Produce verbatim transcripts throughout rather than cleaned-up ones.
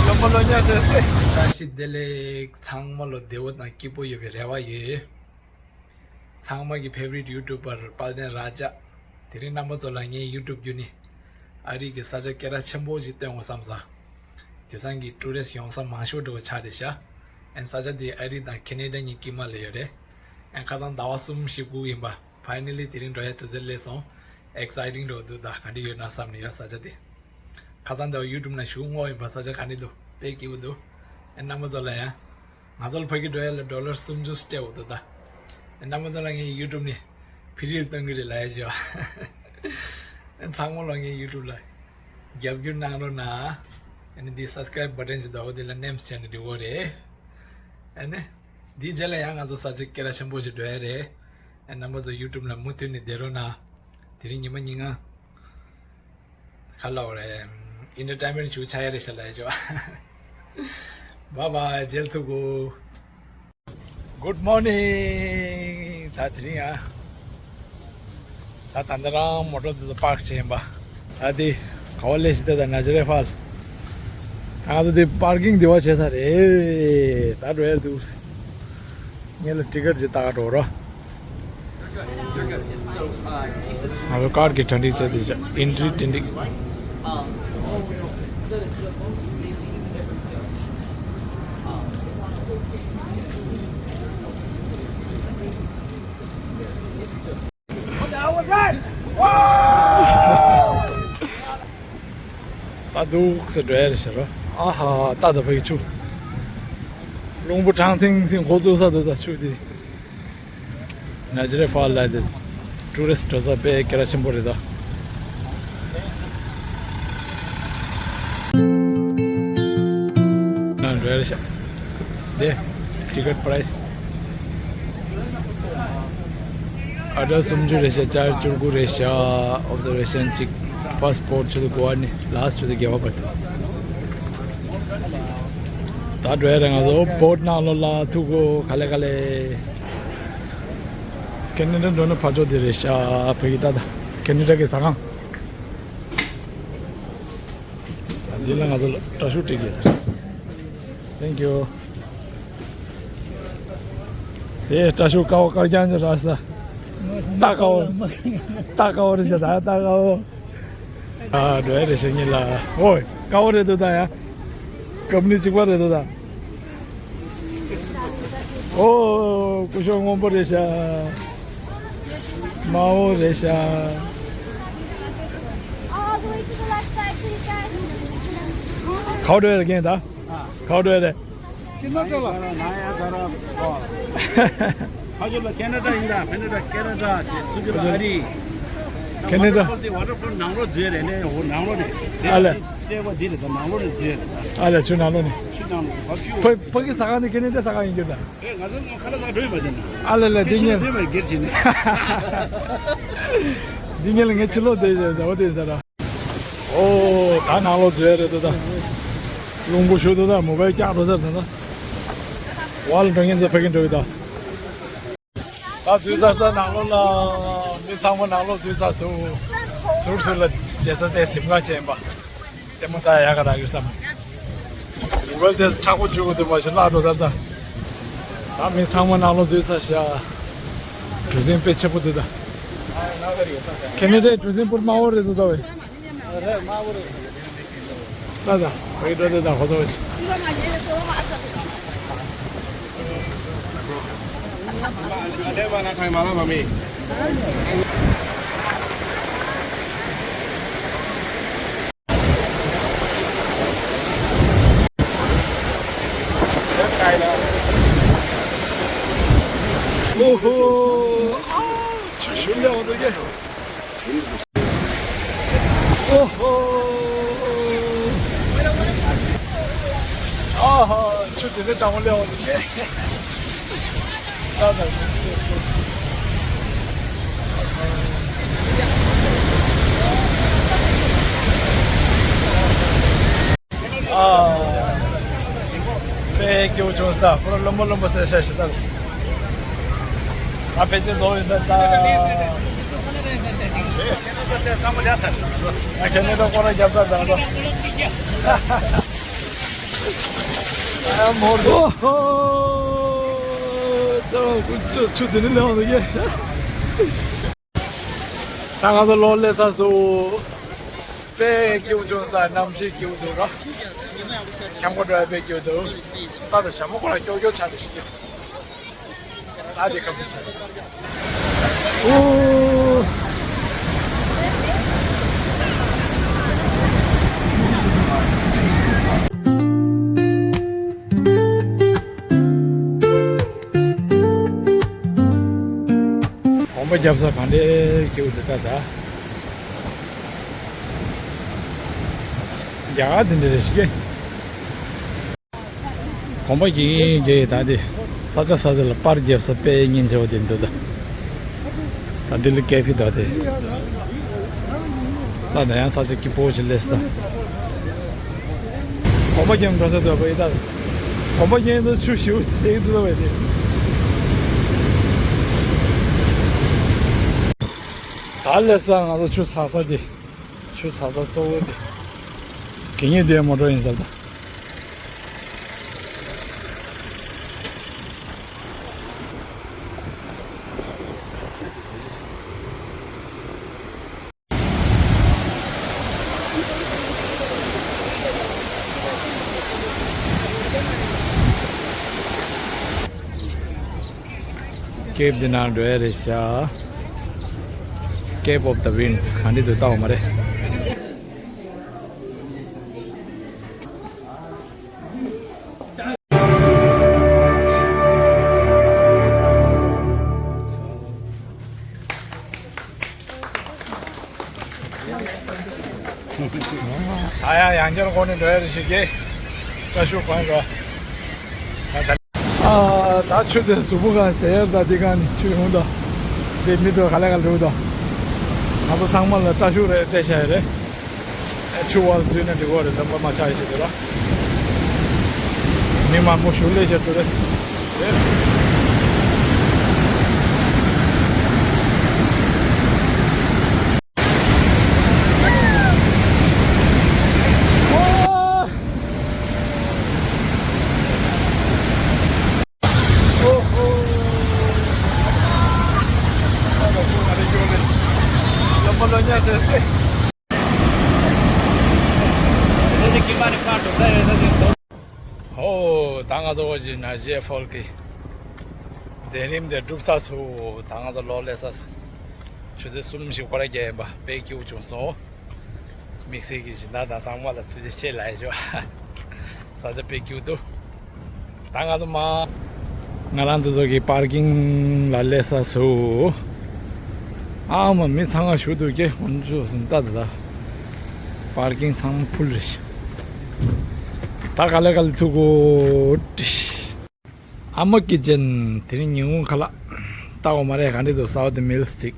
བློན་པོ་ལོ་ཉག་ཟེར་ཏེ། བཀྲ་ཤིས་བདེ་ལེགས། ཚང་མ་ལོ་བདེ་བོ་དང་སྐྱིད་པོ་ཡོད་པའི་རེ་བ་ཡོད། ཚང་མ་གི་favorite YouTuber དཔལ་ལྡན་ར་ཇ། དེ་རིང་རྣམ་པ་ཚོ་ལ་ངའི་YouTube བརྒྱུད་ནས་ཨ་རི་གི་ས་ཆ་སྐད་གྲགས་ཆེན་པོ་ཞིག་སྟོན་དགོས་བསམ་སོང་། དེང་སང་གི་ཊུ་རི་སི་ཡོང་ས་མང་ཤོས་འདྲ་བོ་ཆགས་བསྡད་ཤག་ཨན་ས་ཆ་དེ་ཨ་རི་དང་ཁེ་ན་ཌ་གཉིས་དཀྱིལ་མ་ལ་ཡོད་རེད། ཨན་ཁ་སང་ཟླ་བ་གསུམ་བཞི་སྒུག་ཡིན་པ། Finally དེ་རིང་འགྲོ་ཡ་དུས་ཚོད་སླེབས་སོང་། Exciting འདྲ་བོ་འདུག་ད་ག་འདྲ་ཡོད་ན་བསམ་ནས་ཡོད་ས་ཆ་དེ། ཁ་སང་ཟླ་བ་YouTube ནང་ཞུགས་བསྔོགས་ཡིན་པ། ས་ཆ་ག་འདྲ་འདུག་དཔེ་སྐྱིད་པོ་འདུག་ཨན་རྣམ་པ་ཚོ་ལ་ཡང་། ང་ཚོ་ལ་ཕ་གི་འགྲོ་ཡ་ལ་ཌོ་ལར་སུམ་ཅུ་སྤྲད་འོ་འདུག་ད། རྣམ་པ་ཚོ་ལ་ངའི་YouTube ནས་ཕི་རིལ་གཏོང་གི་རེད་ལབ་ཡ་ཞིག་ཡོད། ཚང་མ་ལ་ངའི་YouTube ལ་རྒྱབ་སྐྱོར་གནང་རོགས་གནང་། ཨ་ནི་འདི་སབ་སི་ཀ་རེབ་བྷ་ཊན་ཞིག་འདུག་འོ་དེ་ལ་ནེམ་བྱས་ནས་འགྲིག་གོ་རེད། ཨ་ནི་འདིའི་རྗེས་ལ་ཡང་ང་ཚོ་ས་ཆ་སྐད་གྲགས་ཆེན་པོ་ཞིག་འགྲོ་ཡ་རེད། ཨ་རྣམ་པ་ཚོ་YouTube ལ་མུ་མཐུད་ནས་བསྡད་རོགས་གནང་། དེ་རིང་ཉི་མ་ཉིན་གང་། ག་ལབ་རེད། ཨེན་ཊར་ཊེན་མེན་ཊི་ཞུ་ཆགས་ཡ་རེད་ཤག་ལབ་ཡ་ཅོ། བཱའི་བཱའི། མཇལ་ཐུབ་གོ། Good morning. ད་དེ་རིང་ཡ། ད་ད་ལྟ་རང་མོ་ཊ་འདི་ཚོ་པཱརྐ་བྱས་ཡིན་པ། ད་དེ་ག་བ་སླེབས་ཤི་ད་ད་ནཱ་ཇ་ར་ཧྥལ། ད་ང་ཚོ་དེ་པཱར་ཀིང་དེ་བ་བྱས་ས་རེད། ད་འགྲོ་ཡ་འདུག་ངས་ལ་ཊི་ཀེ་ཊི་ཅིག་བལྟ་ག་འགྲོ་རོགས། ང་ཚོ་ཀར་གྱི་གྲ་སྒྲིག་བྱས་ཏེ་བཞག་ཨེན་ཊི་རི་གྲ་སྒྲིག་ད་འདུག་སེ་འགྲོ་ཡ་རེད་ཤག་ར། ཨ་ཧ། ད་ད་ཕ་གི་ཆུ། རླུང་བུ་གྲང་སིང་སིང་འགོ་བཙུགས་ས་འདུག་ད་ཆུ་དེ། ནཱ་ཇ་ར་ཧྥལ་ལ་དེ་ཊུ་རི་སི་འགྲོ་ས་དཔེ་སྐད་གྲགས་ཆེན་པོ་རེད་ད། ནང་འགྲོ་ཡ་རེད་ཤག་དེ་ཊི་ཀེ་ཊི་པ་རའི་སི། ཨ་ཌལ་སུམ་ཅུ་རེད་ཤག་ཅར་བཅུ་དགུ་རེད་ཤག་ཨོབ་ཛར་ཝེ་ཤན་གཅིག་ཕར་སི་པོར་ཊི་ཆུ་ཚོད་དགུ་པ་ནས་ལཱ་སི་ཊི་ཆུ་ཚོད་བརྒྱད་པ་བར་དུ། ད་འགྲོ་ཡ་རེད། ང་ཚོ་བོཊ་ནང་ལོགས་ལ་ཐུག་གོ། ག་ལེ་ག་ལེ། ཁེ་ན་ཌ་འགྲོ་ན་ཕར་ཕྱོགས་དེ་རེད་ཤག་ཕ་གི་ད་ད་ཁེ་ན་ཌ་གི་ཟ་ཁང་། འདི་ལ་ང་ཚོ་ལ་སྐྲ་ཤོག་སྤྲད་ཀྱི་ཟེར། Thank you. དེ་སྐྲ་ཤོག་དཀར་པོ་དཀར་རྐྱང་ཅིག་རག་ས། རྟ་དཀར་པོ། རྟ་དཀར་པོ་རེད་ཤག་ད་རྟ་དཀར་པོ། ཨ་འགྲོ་ཡ་རེད་ཤག་ཉིན་ལ། ཨོ་དཀར་པོ་རེད་འདུག་ད་ཡ། ཀམ་པ་ནི་གཅིག་པ་རེད་འདུག་ད། ཨོ་སྐུ་ཞབས་སྔོན་པོ་རེད་ཤག་དམར་པོ་རེད་ཤག All the way to the left side, please, guys. ག་པར་འགྲོ་ཡ་རེད་རྒན་ད། ག་པར་འགྲོ་ཡ་རེད། ཁེ་ན་ཌ་ལ། ཁ་ཆེ་ལ་ཁེ་ན་ཌ་ཡིན་ད། ཁེ་ན་ཌ་ཁེ་ན་ཌ་ཅེ་ཚུ་གི་ལ་ཨ་རི། ཁེ་ན་ཌ། ཝ་ཊར་ཕོལ་དེ་ཝ་ཊར་ཕོལ་ནང་ལོགས་འཛུལ་རེད་ལེ། འོ་ནང་ལོགས་ནས། ཨ་ལེ། ལྟེ་བ་འདི་རེད་ད། ནང་ལོགས་ནས་འཛུལ་རེད་ད། ཨ་ལེ་ཆུ་ནང་ལོགས་ནས། ཆུ་ནང་ལོགས་ནས་བབས་ཆུ། ཕ་ཕ་གི་ཟ་ཁང་དེ་ཁེ་ན་ཌ་ཟ་ཁང་ཡིན་རྒྱུ་ད། ཨེ་ང་ཚོ་ཁ་ལག་ཟ་འགྲོ་ཡི་མ་བྱས་ན། ཨ་ལེ་ལེ་འདི་ཚེ་ཕྱི་ལ་ངས། སྡོད་པ་སྒེར་བྱས་ནས། འདི་ངས་ལ་ངས་ཕྱི་ལོགས་བསྡད་བྱས་ཟ་བ་དེ་ཟ་ར། ཨོ་ད་ནང་ལོགས་འཛུལ་ཡ་རེད་འདུག་ད། རླུང་བུ་ཤུགས་འདུག་ད། མོ་བལ་བཀྱག་འགྲོ་ས་རེད་ད། ཝལ་འགྲོ་མཁན་ཚོ་ཕ་གི་འགྲོ་གི་ད། ད་འཛུལ་ཚར་ས་ནང་ལོགས་ལ། མི་ཚང་མ་ནང་ལོགས་འཛུལ་ཚར་སོང་། ཟུར་ཟུར་ལ་བསྡད་ས་དེ་གཟིམ་ཁང་བྱས་ཡིན་པ། ལྟད་མོ་ལྟ་ཡག་ག་རག་གི་བསམ། མོ་བལ་དེ་མཁྲེགས་པོ་བཅུག་གི་འདུག་མ་གཞི་བརླག་འགྲོ་ས་ད། ད་མི་ཚང་མ་ནང་ལོགས་འཛུལ་ཚར་ཤག་གྲུ་གཟིངས་དཔེ་ཆེ་པོ་འདུག་ད། ཁེ་ན་ཌའི་གྲུ་གཟིངས་པུར་དམར་པོ་རེད་འདུག་ད་བས། རེད་དམར་པོ་རེད། ད་ད་བའི་འགྲོ་དེ་ད་ཧོ་ཏོ་ཅི། ཨོ་ཧོ། ཨ་ཆུ་ཞུམ་ལས་འོང་འདུག་གེ། ཨོ་ཧོ། ཨ་ཧ། ཆུ་དེ་འདྲ་གྲང་མོ་སླེབས་འོང་འདུག་གེ། ད་ད། ཨ། དཔེ་སྐྱིད་པོ་བྱུང་སོང་ད། ཁོ་རང་རློན་པོ་རློན་པོ་ཟེར་ཤག་ཤི་ད། ང་ཕལ་ཆེར་བཟོ་ཡིན་ད་ད། ཁྱེད་ནི་ད་ཁོ་རང་རྒྱབ་ས་བཟང་ས། ཨ་མོར་ཨོ་ཧོ། ད་ཁོ་ཆུ་ཆུ་དེ་ནི་ལེགས་འདུག་གི། ད་ང་ཚོ་ལོ་ལེ་ས་སུ། དཔེ་སྐྱིད་པོ་བྱུང་ས། གནམ་གཤིས་སྐྱིད་པོ་འདུག་ར། འཁྱམ་པོ་འགྲོ་ཡ་དཔེ་སྐྱིད་པོ་འདུག་ད་ད་ཞྭ་མོ་ཁོ་རང་སྐྱོ་སྐྱོ་ཆགས་འདུག་ཤི་སྐྱིད། ཨ་དེ་ཁ་ཕྱི་ཆ། ཨོ། གོམ་པ་རྒྱབ་ས་ག་འདྲའི་སྐྱིད་པོ་འདུག་ད་ད། རྒྱ་གར་དེ་འདྲ་རེད་ཤི་སྐྱིད། གོམ་པ་རྒྱག་གིན་རྒྱག་གིན་ད་དེ། ས་ཆ་ས་ཆ་ལ་པར་རྒྱབ་ས་དཔེ་སྙིང་རྗེ་པོ་དེ་འདུག་ད། ད་འདི་ལ་ཀེ་ཕི་ད་དེ། ད་ད་ཡང་ས་ཆ་སྐྱིད་པོ་ཞིག་སླེབས་ད། གོམ་པ་རྒྱག་འགྲོ་ས་འདུག་པ་ཡི་ད། གོམ་པ་རྒྱག་འདུག་ཆུ་ཞེ་པོ་ཟེགས་འདུག་པ་དེ། ད་སླེབས་ས་ང་ཚོ་ཆུ་ཟག་ས་དེ། ཆུ་ཟག་ས་གཙོ་བོ་དེ། གད་སྙིགས་དེ་མོ་ཊ་ཡིན་ས་ད། ཀེབ་འདི་ནང་འགྲོ་ཡ་རེད་ཤག Cape of the Winds ག་འདྲ་འདུག་ལྟ་འོ་མ་རེད། ད་ཡང་ཡང་བསྐྱར་འགོ་ནས་འགྲོ་ཡ་རེད་ཤག་བཀྲ་ཤིས་གོང་འགྲོ། ཨ། ད་ཆུ་དེ་གཟུགས་པོ་གང་ཟེར་ཡ་ད་འདི་གང་ནས་ཆུ་ཡོང་ད། དེ་མི་འདུག་ག་ལེ་ག་ལེ་འགྲོ་ད། ང་ཚོ་ཚང་མ་ལ་བཀྲ་ཤིས་རེད་སྤྲད་བཞག་ཡ་རེད། ཆུ་བར་འཛུལ་ན་འགྲིག་གོ་རེད། ལམ་ཁ་མ་ཆག་ཡ་ཞིག་འདུག་ར། མི་མང་པོ་ཞིག་སླེབས་བཞག་འདུག་རེད། ཧོ། ད་ང་ཚོ་འོ་ཇི་ན་ཞེ་ཕོལ་གི་མཛད་རིམ་དེ་གྲུབ་ས་སུ། ད་ང་ཚོ་ལོ་ལེ་ས་ཆུ་ཚོད་གསུམ་ཞིག་འཁོར་རྒྱག་ཡིན་པ་དཔེ་སྐྱིད་པོ་བྱུང་སོང་། དམིགས་བསལ་གྱི་སྦྱིན་བདག་དང་ཚང་མ་ལ་ཐུགས་རྗེ་ཆེ་ལབ་ཡ་ཞུ། ས་ཆ་དཔེ་སྐྱིད་པོ་འདུག་ད་ང་ཚོ་མ། ང་རང་ཚོ་ཚོ་གི་པར་ཀིང་ལ་སླེབས་ས་སུ། ཨ་མ་མི་ཚང་མ་བཞུགས་འདུག་གེ། འོན་ཆུ་སུམ་ལྟ་ད་ད། པར་ཀིང་ཚང་མ་ཕུལ་རེད་ཤག་ད་ག་ལེ་ག་ལེ་ཐུག་གོ་ཏྲིཤ། ཨ་མ་ཀི་ཅན། དེ་རིང་ཉིན་གུང་ཁ་ལག་ལྟ་འོ་མ་རེད། ག་འདྲ་འདུག South Meal Stick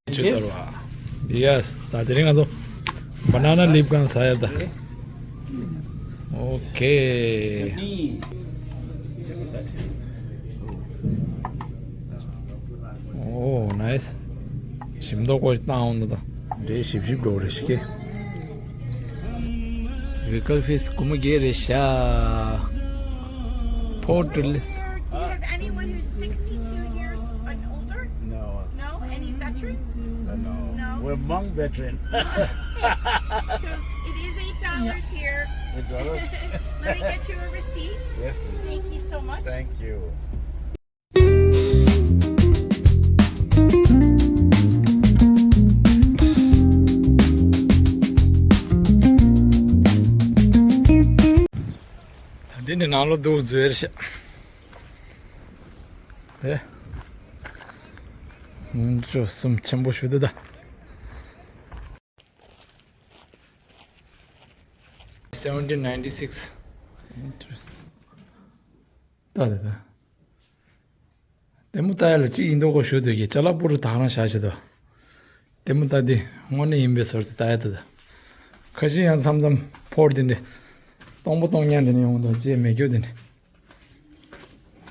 ཆུ་དར་བ། Yes། ད་དེ་རིང་ང་ཚོ་banana leaf གང་ཟ་ཡ་ད། Okay. Oh, nice. ཞིམ་མདོག་ཁ་པོ་ཞིག་བཏང་འོང་ད། འདྲེ་ཞིབ་ཞིབ་འགྲོ་རེ་ཞིག་གེ། Vehicle fees སྒོར་མོ་བརྒྱད་རེད་ཤག Port List. Sir, do you have anyone who's sixty-two years and older? No. No? Any veterans? No, no. No? We're Hmong veteran. So it is eight dollars here. Eight dollars? Let me get you a receipt. Yes, please. Thank you so much. Thank you. ད་འདི་ནི་ནང་ལོགས་འདུག་འཛུལ་ཤག་དེ། ཨུམ། ཆུ་སུམ་ཆེན་པོ་ཞིག་འདུག་ད། Seventeen ninety-six. ད་དེ་ད། ལྟད་མོ་ལྟ་ཡ་ལ་གཅིག་ཡིན་མདོག་ཁ་པོ་ཞིག་འདུག་གི། ཅ་ལག་པུ་རུ་ད་ག་རང་བཞག་བྱས་འདུག་ལྟད་མོ་ལྟ་དེ་དངོས་གནས་ཡིན་པའི་བཟོ་འདྲ་ལྟ་ཡ་འདུག་ད། ཁ་ཤས་ཡང་མཚམས་མཚམས་ཕོར་དེ་འདྲ་སྟོང་པ་སྟོང་རྐྱང་དེ་འདྲ་ཡོང་འདུག་རྗེས་མེད་རྒྱུ་དེ་འདྲ།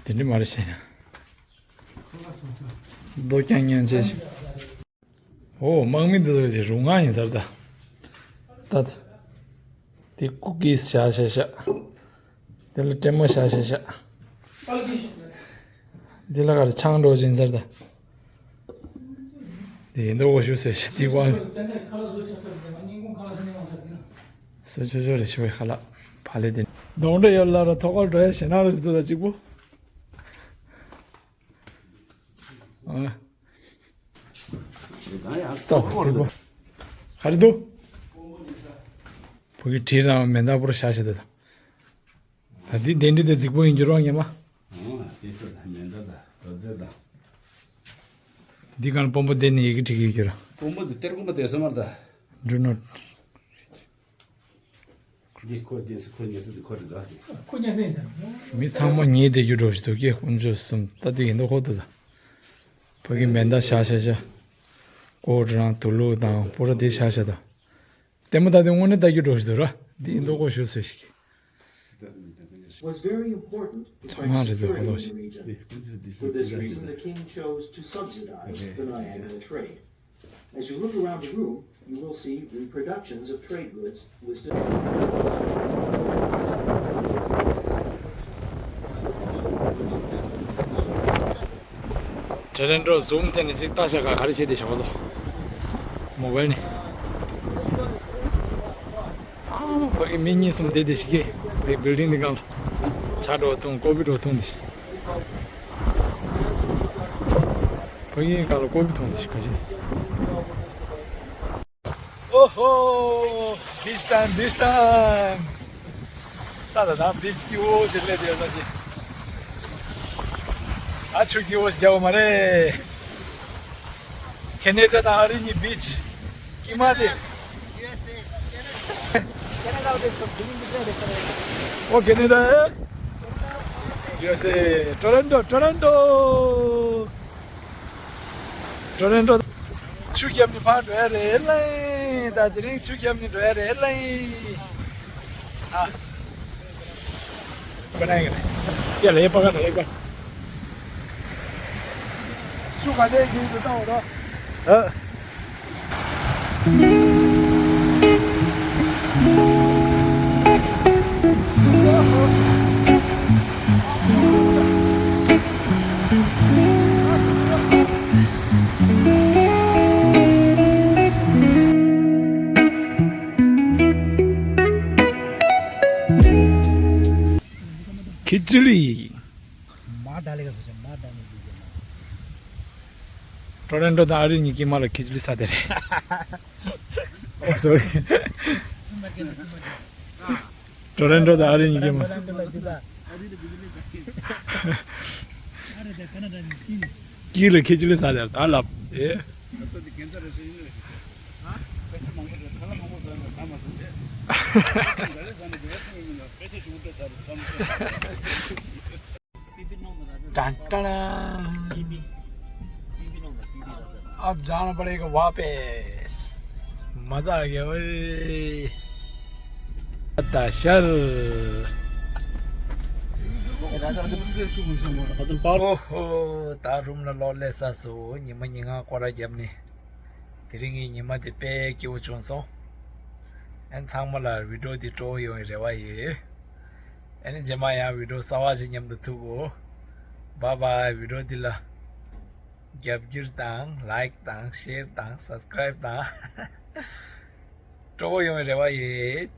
དེ་འདྲ་མ་རེད་ཤེས་ཡ། རྡོ་རྐྱང་རྐྱང་བྱས། ཨོ། དམག་མི་འདི་ཚོ་གི་རུ་ང་ཡིན་ཟེར་ད། ད་ད། དེ་ཀུ་ཀིས་བཞག་བཞག་བཞག་དེ་ལ་ཀྲེ་མོ་བཞག་བཞག་བཞག་འདི་ལ་ག་རེ་ཆང་འགྲོ་བཞིན་ཟེར་ད། དེ་ཡིན་འདུག་གོ་ཞུ་ཟེར་ཞིག་དེ་བ། སོ་ཆོ་ཆོ་རེ་ཞིག་བའི་ཁ་ལག་ཕ་ལེ་དེ། གདོང་འདྲ་ཡོད་ལ་ར་ཐོག་ཁར་འགྲོ་ཡ་ཞེ་ན་རེ་ཟེར་ད་གཅིག་པོ། ཨ། ཏོག་ཙི་པོ། ག་རེ་འདུག་ཕ་གི་བྲིས་རང་མེ་མདའ་པོར་བཞག་བྱེད་དོ། ད་འདི་གདན་འདྲེ་དེ་རྫིག་པོ་ཡིན་རྒྱུ་རོགས་ཉེ་མ། ཨོ་དེ་ལྟ་ད་མེ་མདའ་ད་རྡོ་རྫས་ད། འདི་གང་དཔོན་པོ་བསྡད་ནས་ཡི་གེ་བྲིས་ཀྱི་ཡོད་ར། དཔོན་པོ་དེ་གཏེར་དཔོན་པོ་དེ་སེམས་མར་ད། འགྲུ་ནོ། འདི་ཁོ་རྒྱལ་སྲིད་ཁོ་རྒྱལ་སྲིད་འདི་ཁོ་རེད་ད། ཁོ་རྒྱལ་སྲིད་ཡིན་ས། མི་ཚང་མ་ཉེས་དེ་རྒྱུ་འགྲོ་ཞིག་འདུག་ཀྱེ་དཀོན་མཆོག་གསུམ་ད་དུས་ཡིན་མདོག་ཁོ་ཐུ་ད། ཕ་གི་མེ་མདའ་བཞག་བཞག་བཞག་ཀོ་ཌི་རང་དུ་ལུག་དང་པོ་ར་དེ་བཞག་བཞག་ད། ལྟད་མོ་ལྟ་དུས་དངོས་གནས་ལྟ་རྒྱུ་འགྲོ་ཞིག་འདུག་ར། འདི་ཡིན་མདོག་ཁོ་ཞུ་ཟེར་ཞིག Was very important to fight security in the region. For this reason, the king chose to subsidize the Niagara trade. As you look around the room, you will see reproductions of trade goods listed. ཊོ་རོན་ཊོ་ཟུམ་ཐེ་ནི་ཅིག་ལྟ་ཤ་ག་ག་རེ་བྱེད་དེ་ཞོག་ལོ། མོ་བལ་ནི། ཨ་མ་ཕ་གི་མི་གཉིས་གསུམ་བསྡད་དེ་ཞིག་གི་ཕ་གི་བིལ་ཌིང་འདི་སྒང་ལ་ཇ་འགྲོ་འཐུང་ཀོ་ཕི་འགྲོ་འཐུང་དེ་ཞིག་ཕ་གི་སྒང་ལ་ཀོ་ཕི་འཐུང་དེ་ཞིག་ག་ཅི། ཨོ་ཧོ། བིཆ་ཊའིམ། བིཆ་ཊའིམ། ད་ད་ད་བིཆ་སྐྱིད་པོ་ཞིག་སླེབས་བསྡད་ཡོད་ས་ཅིག་ཨ་ཆུ་སྐྱིད་པོ་ཞིག་རྒྱག་པ་མ་རེད། ཁེ་ན་ཌ་དང་ཨ་རི་གཉིས་བིཆ་དཀྱིལ་མ་དེ། ཨོ་ཁེ་ན་ཌ། ཡོ་སེ། ཊོ་རོན་ཊོ། ཊོ་རོན་ཊོ། ཊོ་རོན་ཊོ། ཆུ་བརྒྱབ་ནས་ཕར་འགྲོ་ཡ་རེད་ལེ། ད་དེ་རིང་ཆུ་བརྒྱབ་ནས་འགྲོ་ཡ་རེད་ལེ། ཨ། པ་ན་ཡ་ལེ་པ་ག་ན་ཡ་པ། ཆུ་ག་དེ་ཡིན་དུ་བཏང་བ་རོ། ཨ། ཁི་ཅི་ལི། མ་ད་ལེ་ག་སོ་ཅན་མ་ད་ནི་ལུས་ཀྱི་མ། ཊོ་རོན་ཊོ་དང་ཨ་རི་གཉིས་ཀྱི་མ་ལ་ཁི་ཅི་ལི་ས་དེ་རེད། ཨོ་སོ་རི། ཊོ་རོན་ཊོ་དང་ཨ་རི་གཉིས་ཀྱི་མ། ཀི་ལ་ཁི་ཅི་ལི་ས་དེ་རེད་ད་ལབ་ཨེ། ཏན་ཏན། अब जाना पड़ेगा वापस। मजा आ गया ओए। ད་ཤར། ཨོ་ཧོ། ད་རུམ་ལ་ལོག་སླེབས་ཚར་སོང་། ཉི་མ་ཉིན་ལྔ་སྐོར་ར་བརྒྱབ་ནས། དེ་རིང་གི་ཉི་མ་དེ་དཔེ་སྐྱིད་པོ་བྱུང་སོང་། ཨན་ཚང་མ་ལ་བི་ཌིའོ་འདི་སྤྲོ་པོ་ཡོང་བའི་རེ་བ་ཡོད། ཨ་ནི་རྗེས་མ་ཡང་བི་ཌིའོ་གསར་པ་ཞིག་མཉམ་དུ་ཐུག་གོ། བཱའི་བཱའི། བི་ཌིའོ་འདི་ལ་རྒྱབ་སྐྱོར་དང་ལའིཀ་དང་ཤེར་དང་སབ་སི་ཀ་རའིབ་དང་སྤྲོ་པོ་ཡོང་བའི་རེ་བ་ཡོད།